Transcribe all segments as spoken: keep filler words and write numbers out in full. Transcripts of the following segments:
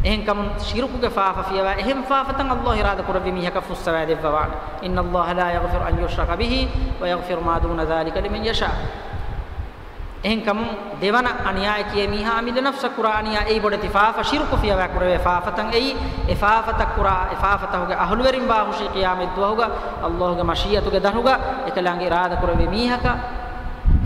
އެހެންކަމުން ޝިރުކުގެ ފާފަ ފިޔަވާ އެހެން ފާފަތައް ﷲ އިރާދަ ކުރެއްވި މީހަކަށް ފުއްސަވާ ދެއްވަވާނެ. إن الله لا يغفر أن يشرك به ويغفر ما دون ذلك لمن يشاء. އެހެންކަމުން ދެވަނަ އަނިޔާއަކީ އެ މީހާ އަމިއްލަ ނަފްސަށް ކުރާ އަނިޔާ އެއީ ބޮޑެތި ފާފަ، ޝިރުކު ފިޔަވާ ކުރެވޭ ފާފަތައް އެއީ، އެ ފާފަތައް ކުރާ، އެ ފާފަތަކުގެ އަހުލުވެރިން ވާހުށީ ޤިޔާމަތް ދުވަހުގަ ﷲގެ މަޝީއަތުގެ ދަށުގަ އެކަލާނގެ އިރާދަ ކުރެއްވި މީހަކަށް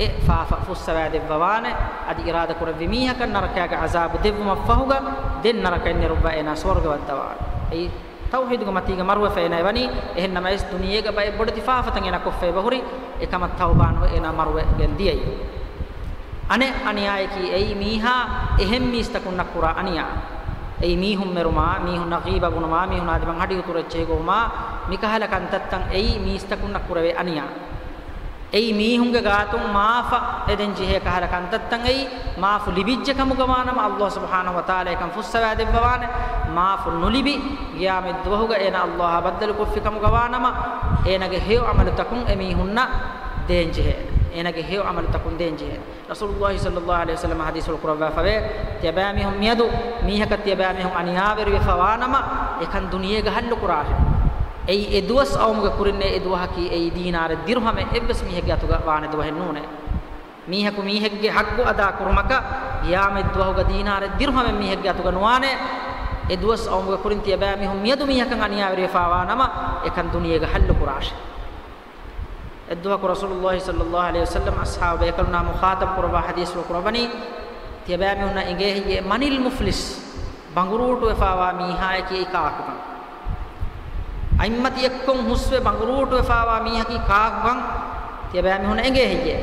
އެ ފާފަ ފުއްސަވާ ދެއްވަވާނެ. އަދި އިރާދަ ކުރެއްވި މީހަކަށް ނަރަކައިގެ ޢަޒާބު ދެއްވުމަށްފަހުގަ ދެން ނަރަކައިން ނެރުއްވާ އޭނާ ސުވަރުގެ ވައްދަވާނެ. އެއީ ތައުޙީދުގެ މަތީގަ މަރުވެފަ އޭނާ އެވަނީ، އެހެން ނަމަވެސް ދުނިޔޭގަ ބައެއް ބޮޑެތި ފާފަތައް އޭނާ ކޮށްފަ އެބަހުރި، އެކަމަށް ތައުބާނުވެ އޭނާ މަރުވެގެން ދިޔައީ. އަނެއް އަނިޔާއަކީ އެއީ މީހާ އެހެން މީސްތަކުންނަށް ކުރާ އަނިޔާ. އެއީ މީހުން މެރުމާ، މީހުންނަށް ޣީބަ ބުނުމާ، މީހުންނާ ދިމާ ހަޑި ހުތުރު އެއްޗެހި ގޮވުމާ، މިކަހަލަ ކަންތައްތައް އެއީ މީސްތަކުންނަށް ކުރެވޭ އަނިޔާ. އެއީ މީހުންގެ ގާތުން މާފަށް އެދެން ޖެހޭ ކަހަލަ ކަންތައްތައް އެއީ، މާފު ލިބިއްޖެ ކަމުގަ ވާނަމަ، ﷲ ސުބްޙާނަހޫ ވަތަޢާލާ އެކަން ފުއްސަވާ ދެއްވަވާނެ. މާފު ނުލިބި، ޤިޔާމަތް ދުވަހުގަ އޭނާ ﷲއާ ބައްދަލު ކޮށްފި ކަމުގަ ވާނަމަ، އޭނާގެ ހެޔޮ ޢަމަލުތަކުން އެ މީހުންނަށް ދޭން ޖެހޭނެ. އޭނާގެ ހެޔޮ ޢަމަލުތަކުން ދޭން ޖެހޭނެ. ރަސޫލުﷲ ޞައްލަﷲ ޢަލައިހި ވަސައްލަމަ ޙަދީޘްފުޅު ކުރައްވާފަވޭ، ތިޔަބައިމީހުން މިއަދު މީހަކަށް ތިޔަބައިމީހުން އަނިޔާވެރިވެފަ ވާނަމަ، އެކަން ދުނިޔޭގަ ޙައްލު ކުރާށޭ. އެއީ އެ ދުވަސް އައުމުގެ ކުރިންނޭ އެ ދުވަހަކީ އެއީ ދީނާރެއް ދިރުހަމެއް އެއްވެސް މީހެއްގެ އަތުގަ ވާނެ ދުވަހެއް ނޫނޭ. މީހަކު މީހެއްގެ ޙައްޤު އަދާ ކުރުމަކަށް ޤިޔާމަތް ދުވަހުގަ ދީނާރެއް ދިރުހަމެއް މީހެއްގެ އަތުގަ ނުވާނެ. އެ ދުވަސް އައުމުގެ ކުރިން ތިޔަބައިމީހުން މިއަދު މީހަކަށް އަނިޔާވެރިވެފަ ވާނަމަ، އެކަން ދުނިޔޭގަ ޙައްލު ކުރާށޭ. އެއްދުވަހަކު ރަސޫލުﷲ ޞައްލަﷲ ޢަލައިހި ވަސައްލަމަ އަޞްޙާބު ބޭކަލުންނާ މުޚާޠަބު ކުރައްވާ ޙަދީޘްފުޅު ކުރައްވަނީ، ތިޔަބައިމީހުންނަށް އެނގޭ ހެއްޔޭ، މަނިލް މުފްލިސް، ބަނގުރޫޓުވެފަވާ މީހާއަކީ އެއީ ކާކުކަން. އަތްމަތި އެއްކޮށް ހުސްވެ ބަނގުރޫޓުވެފަވާ މީހަކީ ކާކުކަން ތިޔަބައިމީހުންނަށް އެނގޭ ހެއްޔޭ؟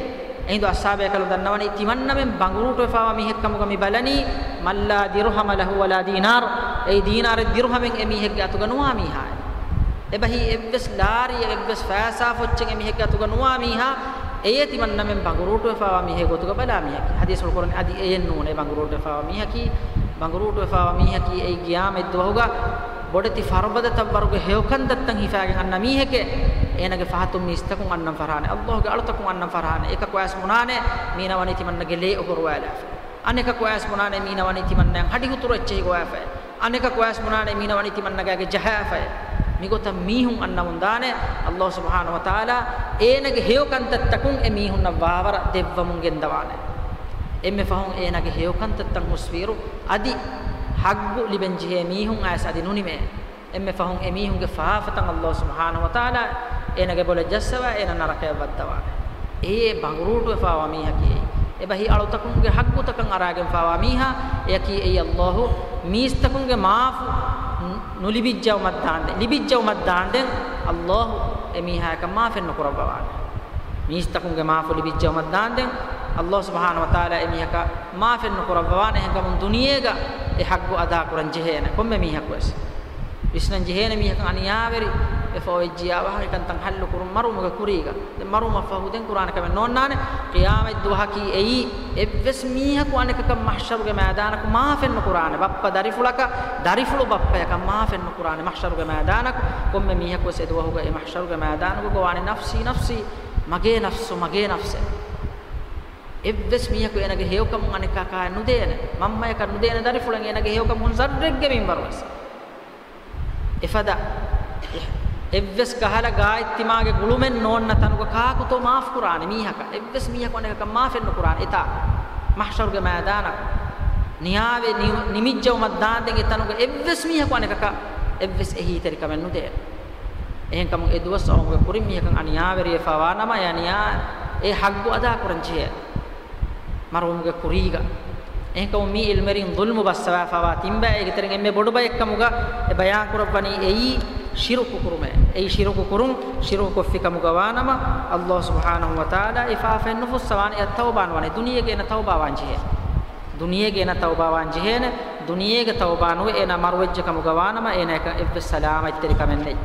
އެހިނދު އަޞްޙާބު ބޭކަލުން ދަންނަވަނީ، ތިމަންނަމެން ބަނގުރޫޓުވެފަވާ މީހެއްކަމުގަ މި ބަލަނީ، مَنْ لَا دِرْهَمَ لَهُ وَلَا دِينَارٌ، އެއީ ދީނާރެއް ދިރުހަމެއް އެމީހެއްގެ އަތުގަ ނުވާ މީހާއެއް. އެބަހީ އެއްވެސް ލާރިއެއް، އެއްވެސް ފައިސާ ފޮއްޗެއް އެމީހެއްގެ އަތުގަ ނުވާ މީހާ، އެޔޭ ތިމަންނަމެން ބަނގުރޫޓުވެފަވާ މީހެއް ގޮތުގަ ބަލާ މީހަކީ. ޙަދީޘްފުޅު ކުރަނީ އަދި އެޔެއް ނޫނޭ ބަނގުރޫޓުވެފަވާ މީހަކީ. ބަނގުރޫޓުވެފަވާ މީހަކީ އެއީ ޤިޔާމަތް ދުވަހުގަ ބޮޑެތި ފަރުބަދަތައް ވަރުގެ ހެޔޮކަންތައްތައް ހިފާގެން އަންނަ މީހެކޭ. އޭނާގެ ފަހަތުން މީސްތަކުން އަންނަން ފަރާނެ، ﷲގެ އަޅުތަކުން އަންނަން ފަރާނެ. އެކަކު އައިސް ބުނާނެ މީނަ ވަނީ ތިމަންނަގެ ލޭ އޮހޮރުވާލާފަ. އަނެކަކު އައިސް ބުނާނެ މީނަ ވަނީ ތިމަންނައަށް ހަޑި ހުތުރު އެއްޗެހި ގޮވާފައޭ. އަނެކަކު އައިސް ބުނާނެ މީނަ ވަނީ ތިމަންނަގާގެ ޖަހާފައޭ. މިގޮތަށް މީހުން އަންނަމުން ދާނެ، ﷲ ސުބްޙާނަހޫ ވަތަޢާލާ އޭނަގެ ހެޔޮ ކަންތައްތަކުން އެ މީހުންނަށް ވާވަރަށް ދެއްވަމުން ގެންދަވާނެ. އެންމެ ފަހުން އޭނާގެ ހެޔޮ ކަންތައްތައް ހުސްވިއިރު، އަދި ޙައްޤު ލިބެން ޖެހޭ މީހުން އައިސް އަދި ނުނިމޭ. އެންމެ ފަހުން އެމީހުންގެ ފާފަތައް ﷲ ސުބްޙާނަހޫ ވަތަޢާލާ އޭނަގެ ބޮލަށް ޖައްސަވާ އޭނަ ނަރަކަޔަށް ވައްދަވާނެ. އެއީ ބަނގުރޫޓުވެފަވާ މީހަކީ އެއީ. އެބަހީ އަޅުތަކުންގެ ޙައްޤުތަކަށް އަރާގެންފަވާ މީހާ، އެއަކީ އެއީ ﷲ މީސްތަކުންގެ މާފު ނު-، ނުލިބިއްޖައުމަށް ދާންދެން، ލިބިއްޖައުމަށް ދާންދެން ﷲ އެމީހާޔަކަށް މާފެއް ނުކުރައްވަވާނެ. މީސްތަކުންގެ މާފު ލިބިއްޖައުމަށް ދާންދެން ﷲ ސުބްޙާނަހޫ ވަތަޢާލާ އެމީހަކަށް މާފެއް ނުކުރައްވަވާނެ. އެހެންކަމުން ދުނިޔޭގަ އެ ޙައްޤު އަދާކުރަން ޖެހޭނެ ކޮންމެ މީހަކުވެސް. ވިސްނަން ޖެހޭނެ މީހަކަށް އަނިޔާވެރި ވެފަ އޮވެއްޖިޔާ ވާހަކަ ކަންތައް ޙައްލު ކުރުން މަރުވުމުގެ ކުރީގަ. ދެން މަރުވުމަށްފަހު ދެން ކުރާނެ ކަމެއް ނޯންނާނެ. ޤިޔާމަތް ދުވަހަކީ އެއީ އެއްވެސް މީހަކު އަނެކަކަށް މަޙްޝަރުގެ މައިދާނަކު މާފެއް ނުކުރާނެ. ބައްޕަ ދަރިފުޅަކަށް، ދަރިފުޅު ބައްޕަޔަކަށް މާފެއް ނުކުރާނެ މަޙްޝަރުގެ މައިދާނަކު. ކޮންމެ މީހަކުވެސް އެ ދުވަހުގަ އެ މަޙްޝަރުގެ މައިދާނުގަ ގޮވާނީ ނަފްސީ ނަފްސީ، މަގޭ ނަފްސު، މަގޭ ނަފްސޭ. އެއްވެސް މީހަކު އޭނަގެ ހެޔޮކަމުން އަނެކަކަށް ނުދޭނެ. މަންމަޔަކަށް ނުދޭނެ، ދަރިފުޅަށް އޭނަގެ ހެޔޮކަމުން ޒައްރެއްގެ މިންވަރުވެސް. އެފަދަ އެއްވެސް ކަހަލަ ގާތްތިމާގެ ގުޅުމެއް ނޯންނަ ތަނުގަ ކާކުތޯ މާފު ކުރާނެ މީހަކަށް؟ އެއްވެސް މީހަކު އަނެކަކަށް މާފެއް ނުކުރާނެ. އެތާ މަޙްޝަރުގެ މައިދާނަކު ނިޔާވެ ނި-، ނިމިއްޖައުމަށް ދާންދެން އެ ތަނުގަ އެއްވެސް މީހަކު އަނެކަކަށް އެއްވެސް އެހީތެރިކަމެއް ނުދޭނެ. އެހެންކަމުން އެ ދުވަސް އައުމުގެ ކުރިން މީހަކަށް އަނިޔާވެރިވެފަ ވާނަމަ، އެ އަނިޔާ، އެ ޙައްޤު އަދާކުރަން ޖެހޭ. މަރުވުމުގެ ކުރީގަ. އެހެންކަމުން މީ ޢިލްމުވެރިން ޡުލްމު ބައްސަވާފަވާ ތިން ބައެއް. އޭގެ ތެރެއިން އެންމެ ބޮޑު ބައެއްކަމުގަ އެ ބަޔާންކުރައްވަނީ އެއީ ޝިރުކު ކުރުމޭ. އެއީ ޝިރުކު ކުރުން، ޝިރުކު ކޮށްފި ކަމުގަ ވާނަމަ، ﷲ ސުބްޙާނަހޫ ވަތަޢާލާ އެ ފާފައެއް ނުފުއްސަވާނެ. އެއަށް ތައުބާ ނުވާނެ. ދުނިޔޭގަ އޭނަ ތައުބާވާން ޖެހޭ. ދުނިޔޭގަ އޭނަ ތައުބާވާން ޖެހޭނެ. ދުނިޔޭގަ ތައުބާ ނުވެ އޭނަ މަރުވެއްޖެ ކަމުގަ ވާނަމަ، އޭނަޔަކަށް އެއްވެސް ސަލާމަތްތެރިކަމެއް ނެތް.